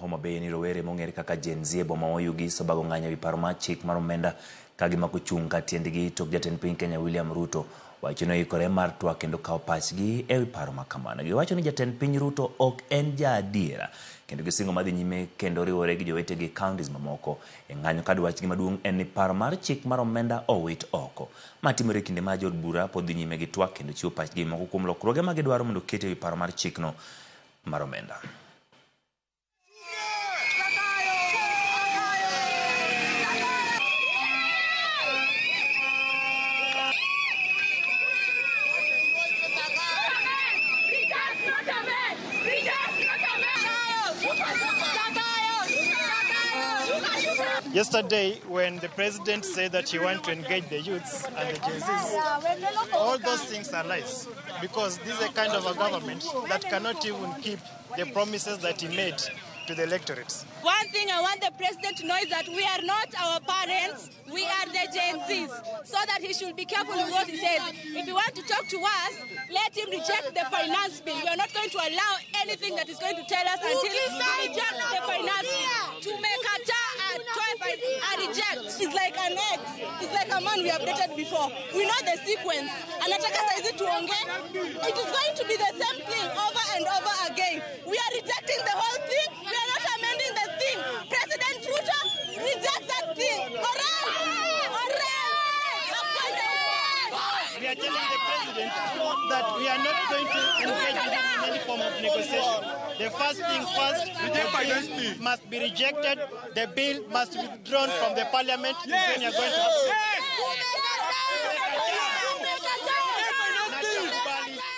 Homa Bay ni rowere mong'ere kaka Gen Z e boma ma Oyugis obago ng'anyo ewi paro mar chik mar omenda ka gimako chung' ka tiendgi tok jatend piny Kenya William Ruto wacho ni oikore mar twak kendo kawo pachgi ewi paro ma kamano. Giwacho ni jatend piny Ruto ok en ja adiera kendo gisingo mar dhi nyime kendo riwore gi jowetegi e counties mamoko e ng'anyo ka dwachgi maduong' en ni paro mar chik mar omenda owit oko. Ma timore e kinde ma jood bura pod dhi nyime gi twak kendo chiwo pachgi moko kuom lokruoge ma gidwaro mondo oket ewi paro mar chikno mar omenda. Yesterday, when the president said that he wanted to engage the youths and the Gen Zs, all those things are lies, because this is a kind of a government that cannot even keep the promises that he made to the electorates. One thing I want the president to know is that we are not our parents, we are the Gen Zs, so that he should be careful with what he says. If he wants to talk to us, let him reject the finance bill. We are not going to allow anything that is going to tell us until he rejects the finance bill. Tumekataa atoe a reject. It's like an ex. It's like a man we have dated before. We know the sequence. Anataka saizi tuongee. It is going to be the same thing over and over again. We are rejecting the whole thing. We are not amending the thing. President Ruto, reject that thing. Or else, or else. We are telling the president that we are not going to engage with him in any form of negotiation. The first thing first, the bill must be rejected. The bill must be withdrawn from the parliament. Then you are going to have.